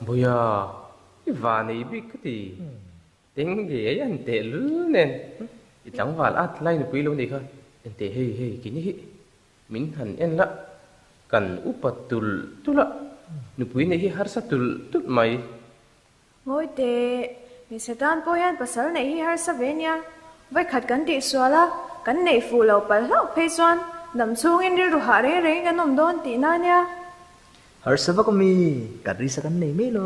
Buia, i va nei bik ka ti. Eng nge ei an teh lul nen i tlangval at lai nupui lo nei kha en teh hei hei kini hi min han en la kan upa tulh tulh a nupui neih hi harsa tulh tulh mai. Ngawi teh, hmeichhe tan pawh hian pasal neih hi harsa ve nia, vawikhat kan tih sual a, kan neih fuh loh palh hlauh phei chuan dam chhungin rilru hah reng rengin kan awm dawn tihna nia. Harsa vak ami, kan risa kan nei mai lo.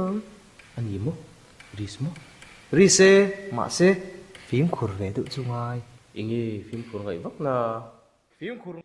A ni maw? Ris maw? Ris e, mahse fimkhur ve deuh chu ngai. Enge fimkhur ngaih vak na? Fimkhur.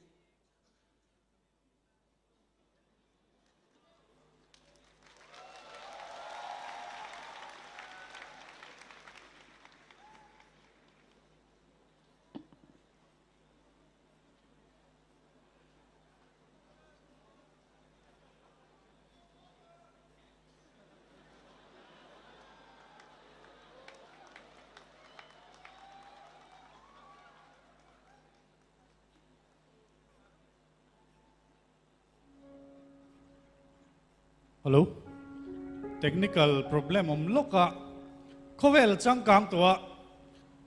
Hello. Technical problem awm lawk a, khawvel changkang tawh a,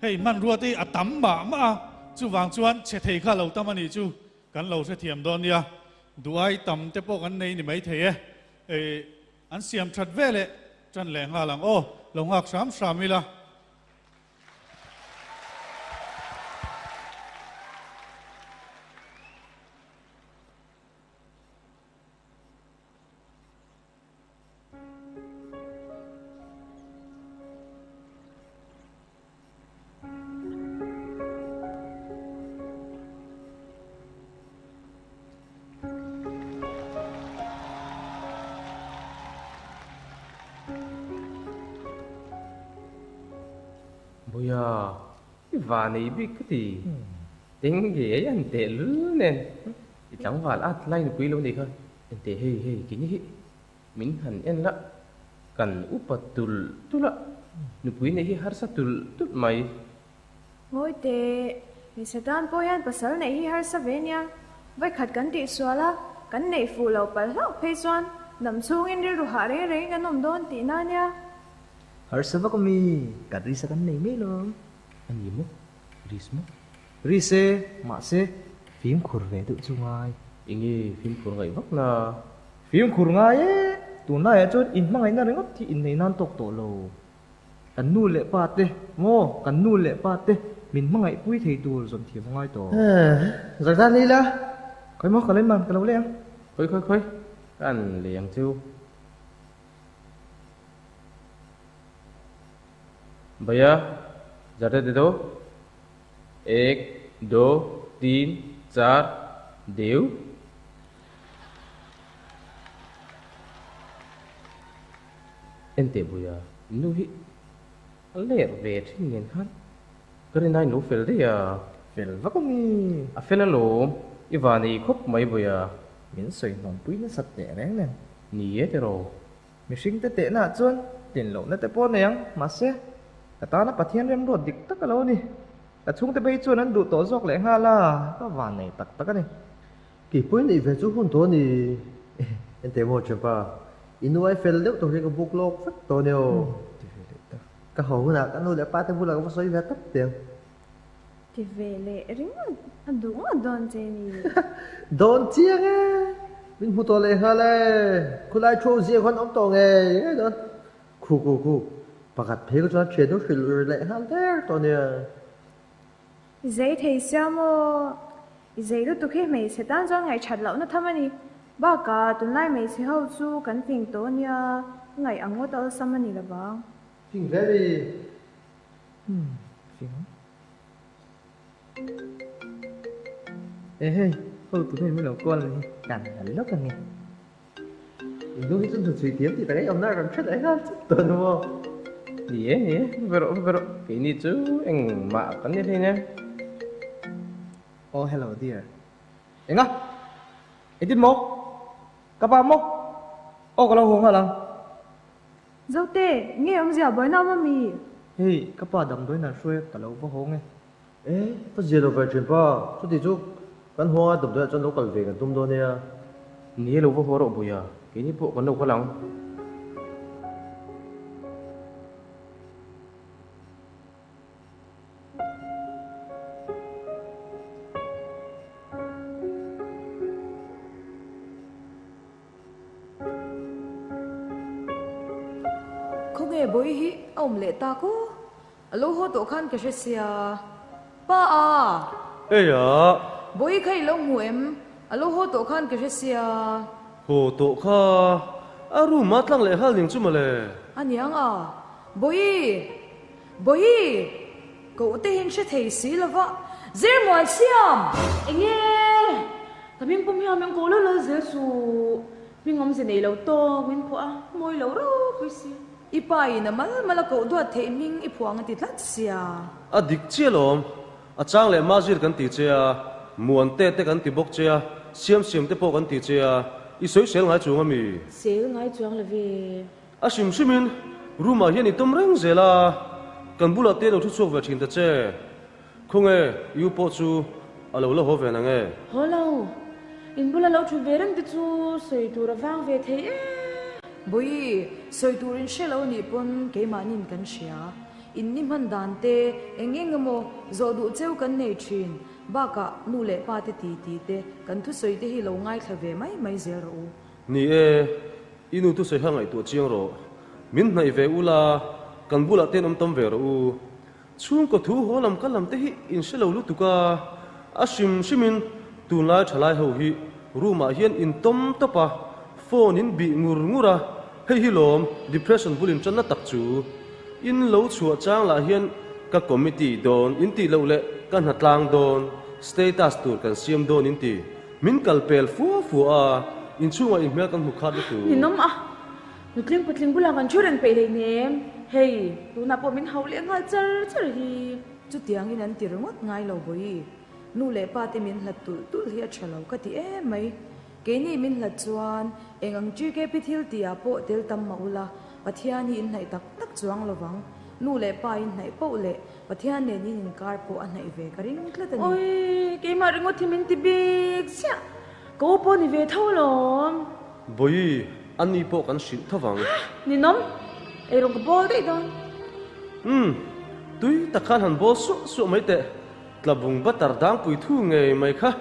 hei hmanrua te hi a tam mah mah a, chuvang chuan chhe thei kha lo tam a nih chu kan lo hrethiam dawn nia. Duai tam te pawh kan nei ni maithei e. Ei, an siam that ve leh tan leh nghal ang aw, lo nghak hram hram ila. Buia, i va nei bik ka ti. Eng nge ei an teh lul nen. I tlangval at lai nupui lo nei kha en teh hei hei kini hi. Min han en la, kan upa tulh tulh a, nupui neih hi harsa tulh tulh mai. Ngawi teh, hmeichhe tan pawh hian pasal neih hi harsa ve nia, vawikhat kan tih sual a, kan neih fuh loh palh hlauh phei chuan dam chhungin rilru hah reng rengin kan awm dawn tihna nia. Harsa vak ami, kan risa kan nei mai lo. A ni maw? Ris maw? Ris e, mahse fimkhur ve deuh chu ngai. Enge fimkhur ngaih vak na? Fimkhur ngai e, tunlaiah chuan inhmangaihna ringawt hi innei nan tawk tawh lo. Kan nu leh pa te, maw kan nu leh pa te min hmangaihpui thei tur zawn thiam a ngai tawh. Zardan lei la. Khawi maw ka lei man ka lo lei ang. Khawi khawi khawi ka an lei ang chu. Bhaiya Zarda de do. Ek, do, tin, char, deu. Enteh Buia, nu hi a ler ve thin nen khan ka rin aiin lo fel daih a. Fel vak a mi? A fel alawm, i van ei khawp mai Buia. Min sawi hnawmpui nasat teh reng nen. Ni e tiraw. Mihring te tehna ah chuan tlin lohna te pawh nei ang, mahse, ka tana Pathian remruat dik tak a lo ni. Ka chhungte phei chuan an duh tawh zawk leh nghal a, ka van nei tak tak a ni. Keipawhin neih ve chu hun tawh a ni. Enteh maw Thianpa, i nu ai fel deuh tawh hi ka buk lawk vek tawh a ni aw. Ti ve leh ta. Ka haw hunah ka nu leh pa te bulah ka va sawi ve tawp teh ang. Ti ve leh ringawt, a duh ngawt dawn che ni. Dawn chiang e! Min hmu tawh leh nghal e! Khulai thu ziak hawn awm tawh ngei ngei dawn. Khu khu khu, pakhat phei kha chuan thian nu hrilh ur leh nghal der tawh nia. I zei thei sia maw? I zei lutuk hi hmeichhe tan chuan ngaihthat lohna tham a ni. Bakah tunlai hmeichhe ho chu kan fing tawh nia, ka ngaih ang ngawt awlsam a ni lo vang. Fing hle mi. Hmm, fing. E hei, ho tu hei min lo call ni hi, kan la lawk ange. In nu hi chu hnuchhui thiam tih tak ei awmna rawn hre leh nghal chut tawh ni maw? Ni e, ni e, va rawh, va rawh, keini chu engmah kan ni hlei nen. Oh hello dear. Enga? Engtin maw? Ka pa maw? Aw ka lo haw nghal ang. Zote, nge awmzia buaina awm ami? Hei, ka pa damdawi nan hruai ka lo va haw nge. E, ka zia lo ve thin pa, chuti chu kan haw a damdawiah chuan lo kal ve kan tum dawn nia. Ni e lo va haw rawh Buia, keini pawh kan lo kal ang. Khawnge Bawihi a awm leh tak aw? A lo haw tawh khan ka hre sia. Pa a! Eia! Bawihi kha i lo hmu em? A lo haw tawh khan ka hre sia. Haw tawh kha a room a tlang leh nghal ning chu mawle. A niang a. Bawihi! Bawihi! Koh te hian hre thei si lova. Zirmuan siam! Enge? Ka hming pum hian min ko lo lo zel suh. Hming awmze nei lo tawk min phuah a, mawi lo ropui si. I pa in a mal mal a koh duat theih hming i phuah ang a ti tlat sia. A dik chiah lawm. A chang leh Mazir kan ti che a, Muante te kan ti bawk che a, Siam Siam te pawh kan ti che a, i sawi sel ngai chuang a mi? Sel ngai chuang lo ve. A hrim hrimin room ah hian i tawm reng zel a, kan bulah te lo thu chhuak ve thin ta che. Khawnge i u pawh chu a lo la haw ve nang e? Haw lo. In bula lo thu ve reng te chu sawi tur a vang ve thei e. Bawihi, sawi tur in hre lo nih pawn keimahnin kan hria. In ni hman dan te eng eng emaw zawh duh cheu kan nei thin. Bakah nu leh pa te ti ti te kan thusawi te hi lo ngaithla ve mai mai zel rawh u. Ni e, i nu thusawi kha ngaihtuah chiang rawh. Min hnaih ve ula, kan bulah te an awm tam ve rawh u. Chhungkaw thu haw lam kal lam te hi in hre lo lutuk a, a hrim hrimin tunlai thalai ho hi room ah hian in tawm tawp a, phone in bih ngur ngur a, hei hi lawm depression bul in tanna tak chu. In lo chhuah chang lah hian ka committee dawn in tih loh leh ka hnatlang dawn, status tur kan siam dawn in ti. Min kal pel fua fua a, inchhungah in hmel kan hmu khat lutuk. Ninawm a, Nutling patling bulah kan thu reng peih hleinem, hei tunah pawh min hauh leh nghal char char hi. Chutiangin an ti ringawt ngai lo Bawihi, nu leh pa te min hlat tulh tulh hi a tha lo ka ti em mai. Keini min hlat chuan eng ang TKP thil tih ah pawh tel tam mah ula, Pathian hi in hnaih tak tak chuang lovang. Nu leh pa in hnaih poh leh Pathian nen in inkar pawh a hnaih ve ka ring tlat a ni. Oi, keimah ringawt hi min ti bik chiah. Ka u pawh ni ve tho lawm. Bawihi, a ni pawh kan hrilh tho vang. Ninawm, eirawng ka bawl daih dawn. Umm, tui tak khan han bawl suah suah mai teh. Tlabung butter dangpui thu ngei mai kha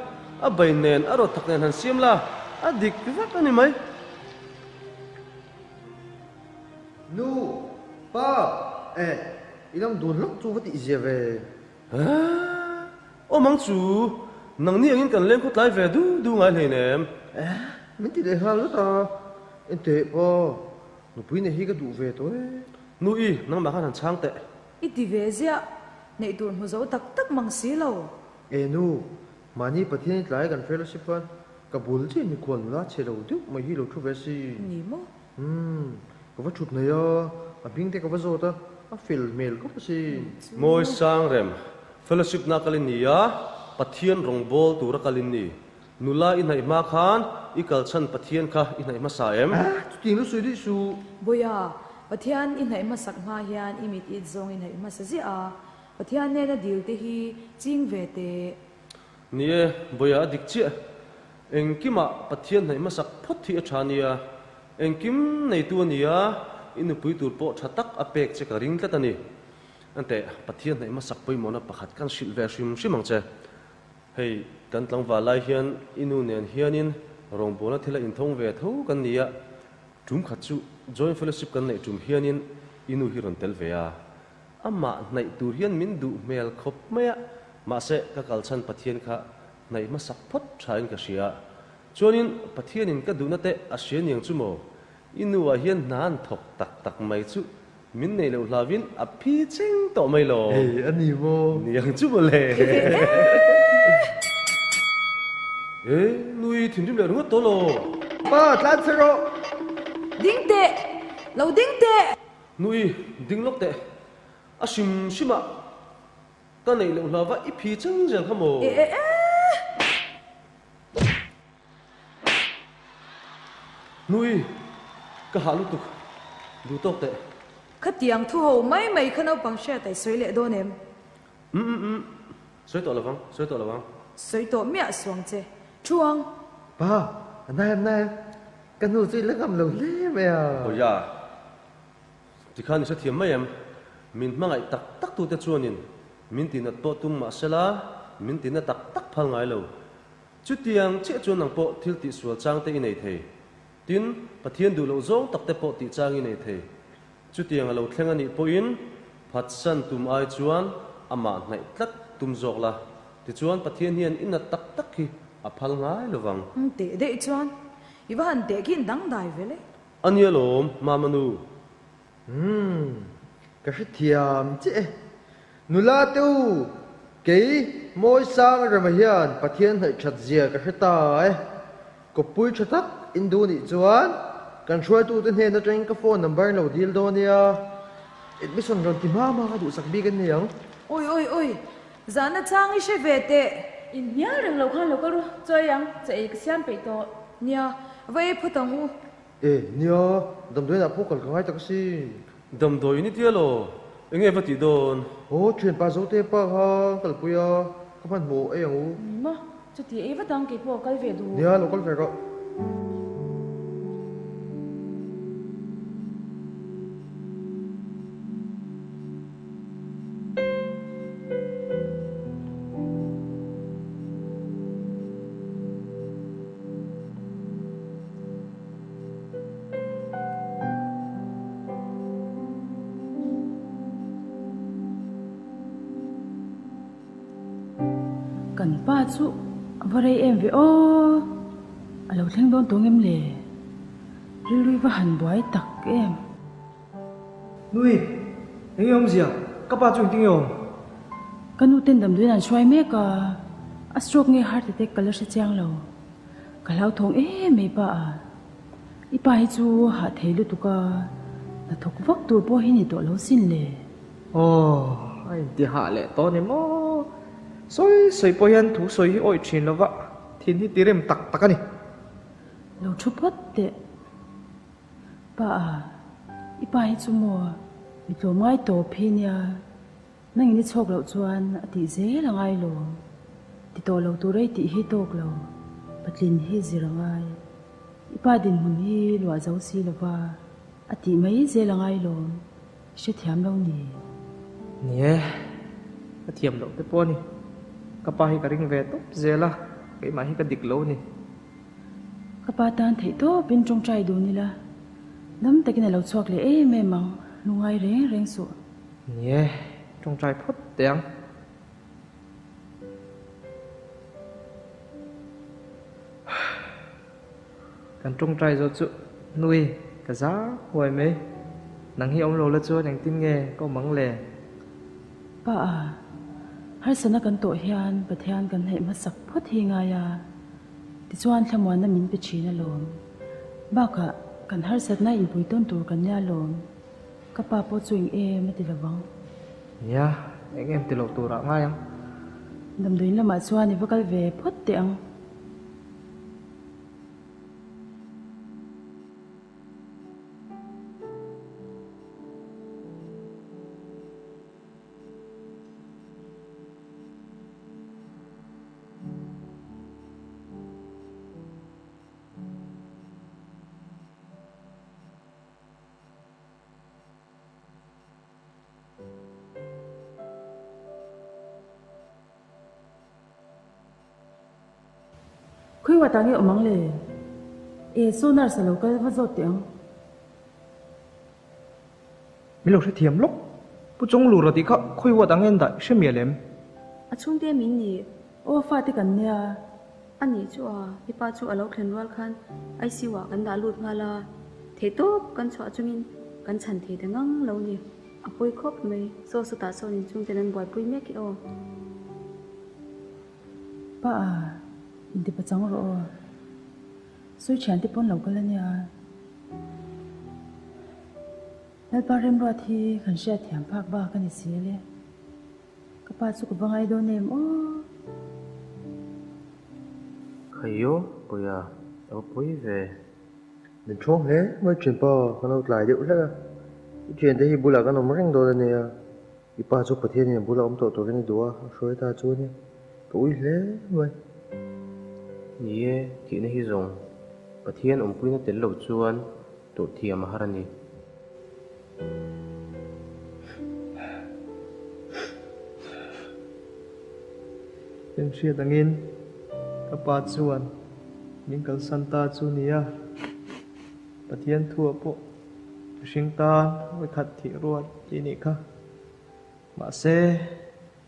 a bai nen a rawt tak nen han siam la, a dik vek a ni mai. Nu, pa, eh, i lam dun hlawk chu va tih zia ve. Ahh, awm ang chu, nangni angin kan leng khaw tlai ve du du ngai hleinem. Eh, min ti leh nghal lut a, enteh pawh, nupui nei hi ka duh ve tawh e. Nu i, nangmah khan han chhang teh. I ti ve ziah, neih tur hmu zo tak tak mang si lo. Eh nu, mahni Pathian i tlai kan fellowship khan ka bul chiah mikhual nula chhe lo deuh mai hi lo thu ve si. Ni maw? Umm, ka va thut nei a, a hming te ka va zawt a, a fel hmel khawp asin. Mawi Sangrem, Fellowship na kal i ni a, Pathian rawngbawl tura kal i ni. Nula i hnaih hma khan i kal chhan Pathian kha i hnaih hmasa em? Eh, chutiang lu sawi daih suh. Bawiha, Pathian i hnaih hmasak hma hian i mit it zawng i hnaih hmasa ziah a, Pathian nena dil te hi ching ve teh. Ni e, Bawiha a dik chiah. Engkimah Pathian hnaih hmasak phawt hi a tha nia. Engkim neitu a ni a, i nupui tur pawh tha tak a pek che ka ring tlat a ni. Enteh, Pathian hnaih hmasak pawimawhna pakhat kan hrilh ve hrim hrim ang che. Hei, kan tlangval lai hian i nu nen hianin rawngbawlna thila inthawng ve tho kan ni a, tum khat chu Joint Fellowship kan neih tum hianin i nu hi rawn tel ve a. Amah hnaih tur hian min duh hmel khawp mai a, mahse ka kalchhan Pathian kha Hnaih hmasak phawt thain ka hria. Chuanin Pathianin ka duhna te a hria niang chu maw? I nuah hian hna an thawk tak tak mai chu min nei loh hlauhin a phi cheng tawh mai lo. Hei a ni maw? Niang chu maw le? E, nui thinrim leh ringawt tawh lo. Pa, tlan che rawh! Ding teh! Lo ding teh! Nui, ding lawk teh. A hrim hrimah. Ka neih loh hlauva i phi chang zel kha maw? E e e! Nui, ka hah lutuk, duh tawk teh. Khatiang thu ho mai mai kha naupang hriat a i sawi leh dawn em? Um um um, sawi tawh lovang, sawi tawh lovang. Sawi tawh miah suang che, thuang. Pa, a nai em nai em? Ka hnu chu i la ngam lo hle mai a. Aw ya. Tikhan i hrethiam mai em? Min hmangaih tak tak tute chuanin min tinat pawh tum mah sela, min tina tak tak phal ngai lo. Chutiang chiah chuan nang pawh thil tihsual chang te i nei thei. Tin, Pathian duh loh zawng tak te pawh tih chang i nei thei. Chutiang a lo thleng a nih pawhin phatsan tum ai chuan amah hnaih tlat tum zawk la. Tichuan Pathian hian i nat tak tak hi a phal ngai lovang. Teh daih chuan i va han teh khin dangdai ve le. A nia lawm, Mama nu. Umm, ka hrethiam chiah e. Nula te u, kei Mawisang Rema hian Pathian hnaih that zia ka hre ta e. Kawppui tha tak in duh nih chuan kan hruaitute hnen atangin ka phone number in lo dil dawn nia. Admission rawn ti hma hma ka duhsak bik an ni ang. Oi oi oi, zahna chang i hre ve teh. In hnial reng lo khan lo kal ru, chawi ang, chaw ei ka siam peih tawh. Nia, va ei phawt ang u. E, nia, damdawiinah pawh kal ka ngai tak asin. Damdawiin i tia law? Enge va tih dawn? Aw, thianpa Zote pa kha kalpui a, ka hmanhmawh ei ang u. Ni maw, chuti ei vat ang, keipawh kal ve duh. Nia, lo kal ve rawh. Kan pa chu a va rei em ve aw, a lo thleng dawn tawng em le? Rilru va han buai tak em? Nui, eng nge awmzia? Ka pa chu engtin nge awm? Ka nu ten damdawiin an hruai mek a, a stroke nge heart attack ka la hre chiang lo. Ka hlauthawng em mai pa a, i pa hi chu hah thei lutuk a, hnathawk vak tur pawh hi ni tawh lo sin le. Aw, a inti hah leh tawh a ni maw? Sawi sawi pawh hian thu sawi hi awih thin lova, thin hi ti rem tak tak a ni. Lo thu phawt teh. Pa a, i pa hi chu maw mi tlawmngai tawp hi nia. Nang in i chhawk loh chuan a tih zel a ngai lo. Ti tawh lo tur ei tih hi tawk lo, patlin hi zir a ngai. I pa dinhmun hi luah zo si lova a tih mai zel a ngai lo, i hrethiam lo ni. Ni e, ka thiam loh te pawh a ni. Ka pa hi ka ring ve tawp zel a, keimah hi ka dik lo ni. Ka pa tan theih tawpin tawngtai dun ila, dam takin a lo chhuak leh em em ang, lungngai reng reng suh. Ni e, tawngtai phawt teh ang. Kan tawngtai zawh chu nui ka zar huai mai. Nang hi awm lo la chuan engtin nge ka awm ang le? Pa a, harsatna kan tawh hian Pathian kan hnaih hmasak phawt hi ngai a, tichuan thlamuanna min pe thin alawm. Bakah kan harsatna inpui tawn tur kan nia lawm. Ka pa pawh chu eng em a ti lo vang. Nia, eng em ti lo turah ngai ang. Damdawiin lamah chuan i va kal ve phawt teh ang. Khawi wa tah nge awm ang le? E, saw nurse a lo kal va zawt teh ang. Min lo hrethiam lawk. Pu Chawnglura tih kha khawi wa tah nge an dah i hre mial em? A chhungte min nih. Aw fate kan nia. A nih chu a, i pa chu a lo thlen rual khan ICU ah kan dah lut nghal a, theihtawp kan chhuah chungin kan chhan thei ta ngang lo ni, a pawi khawp mai. Saw sawtah sawn inchung ten an buaipui mek i aw. Pa a, inti pachang rawh aw. Sawi thian te pawn lo kal a nia. Lalpa Remruat hi kan hriatthiam phak bak a ni si le. Ka pa chu ka va ngai dawn em aw. Khaio puia lo pui ve. Min thawng hle mai thin pa, ka lo tlai deuh hlek a. I thiante hi bulah kan awm reng dawn a nia. I pa chu Pathianin a bula awm tawh turin a duh a, a hruai ta chu a nia. Ka ui hle mai. Ni e, thihna hi zawng Pathian awmpuina tel lo chuan tawrh thiam a har a ni. Kan hriat angin ka pa chuan min kalsan ta chu nia, Pathian thuah pawh Mihring tan vawikhat thih ruat tih nih kha. Mahse,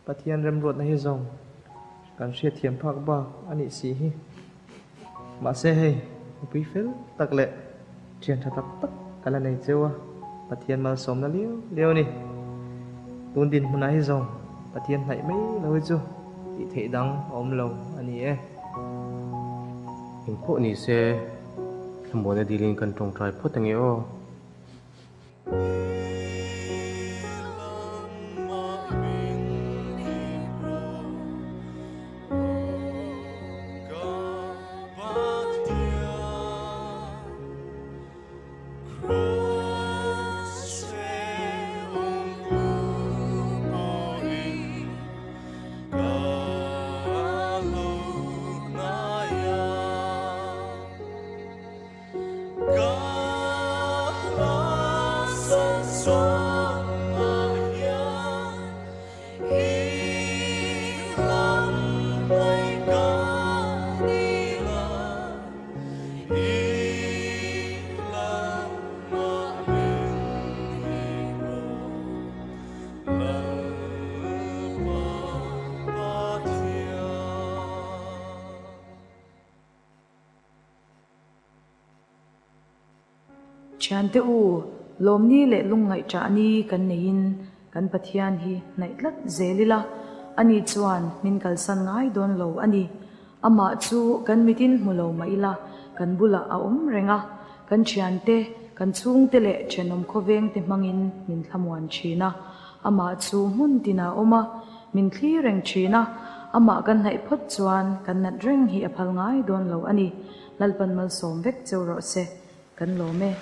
Pathian remruatna hi zawng kan hriatthiam phak bak a nih si hi. Mahse hei, nupui fel tak leh thian tha tak tak ka la nei cheu a, Pathian malsawmna liau liau a ni. Tun dinhmunah hi zawng Pathian hnaih mai lo hi chu tih theih dang a awm lo a ni e. Engpawh ni se, thlamuana dilin kan tawngtai phawt ange aw. Thiante u, lawmni leh lungngaihṭah ni kan neiin kan Pathian hi hnaih tlat zel ila, ani chuan min kalsan ngai dawn lo a ni. Amah chu kan mitin hmu lo mah ila, kan bulah a awm reng a, kan thiante, kan chhungte leh thenawm khawvengte hmangin min thlamuan thin a. Amah chu hmun tinah a awm a, min thli reng thin a, amah kan hnaih phawt chuan kan nat reng hi a phal ngai dawn lo a ni. Lalpan malsawm vek cheu rawh se, kan lawm e.